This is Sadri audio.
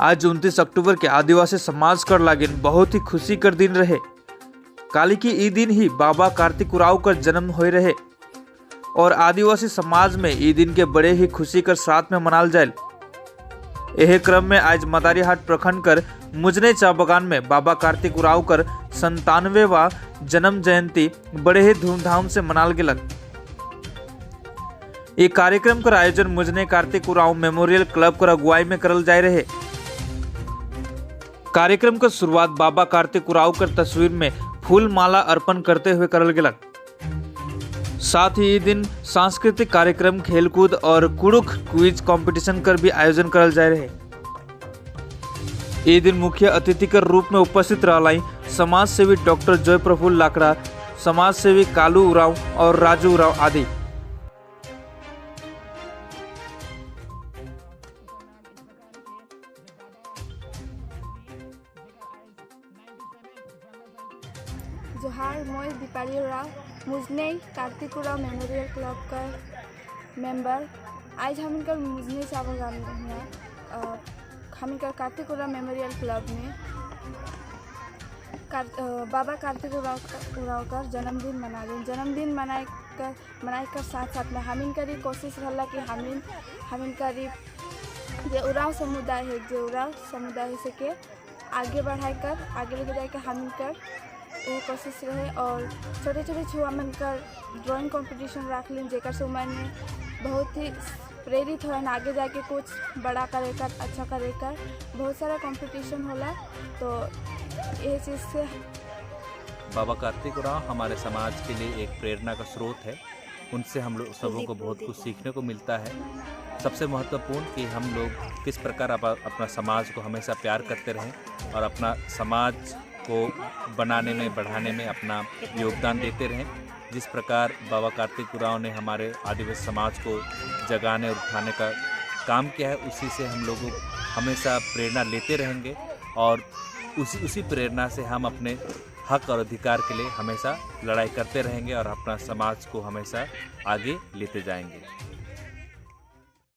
आज 29 अक्टूबर के आदिवासी समाज कर लागिन बहुत ही खुशी कर दिन रहे। काली की ई दिन ही बाबा कार्तिक उरांव कर जन्म होए रहे और आदिवासी समाज में ई दिन के बड़े ही खुशी कर साथ में मनाल जाए। एहे क्रम में आज मदारीहाट प्रखंड कर मुजने चा बगान में बाबा कार्तिक उरांव कर 97वां जन्म जयंती बड़े ही धूमधाम से मनाल गेलक। ये कार्यक्रम कर आयोजन मुजने कार्तिक उरांव मेमोरियल क्लब कर अगुवाई में करल जाए रहे। कार्यक्रम का शुरुआत बाबा कार्तिक उरांव कर तस्वीर में फूल माला अर्पण करते हुए करल गेलक। साथ ही ये दिन सांस्कृतिक कार्यक्रम, खेलकूद और कुड़ुख क्विज कंपटीशन कर भी आयोजन करल जाए रहे। ये दिन मुख्य अतिथि के रूप में उपस्थित रहलाई समाज सेवी डॉक्टर जय प्रफुल्ल लाकड़ा, समाज सेवी कालू उरांव और राजू उरांव आदि। जोहार, मोय दीपाली उरांव, मुजने कार्तिक उरांव मेमोरियल क्लब का मेंबर। आज हम इनका मुजने चा बगान में हम इनका कार्तिक उरांव मेमोरियल क्लब में बाबा कार्तिक उरांव का जन्मदिन मना रहे। जन्मदिन मनाए कर साथ साथ में हम इनका कोशिश रहा कि हम इनका जो उरांव समुदाय है, जो उरांव समुदाय से के आगे बढ़ाए कर आगे लेके जाए कर हम इनकर वो कोशिश रहे। और छोटे छोटे छुआ मन कर ड्राइंग कंपटीशन रख ली, जेकर से मन बहुत ही प्रेरित हो आगे जाके कुछ बड़ा करे कर अच्छा करे कर बहुत सारा कंपटीशन होला। तो ये चीज़ से बाबा कार्तिक उरांव हमारे समाज के लिए एक प्रेरणा का स्रोत है। उनसे हम लोग सबों को बहुत कुछ सीखने को मिलता है। सबसे महत्वपूर्ण कि हम लोग किस प्रकार अपना समाज को हमेशा प्यार करते रहें और अपना समाज को बनाने में, बढ़ाने में अपना योगदान देते रहें। जिस प्रकार बाबा कार्तिक उरांव ने हमारे आदिवासी समाज को जगाने और उठाने का काम किया है, उसी से हम लोग हमेशा प्रेरणा लेते रहेंगे और उसी प्रेरणा से हम अपने हक और अधिकार के लिए हमेशा लड़ाई करते रहेंगे और अपना समाज को हमेशा आगे लेते जाएंगे।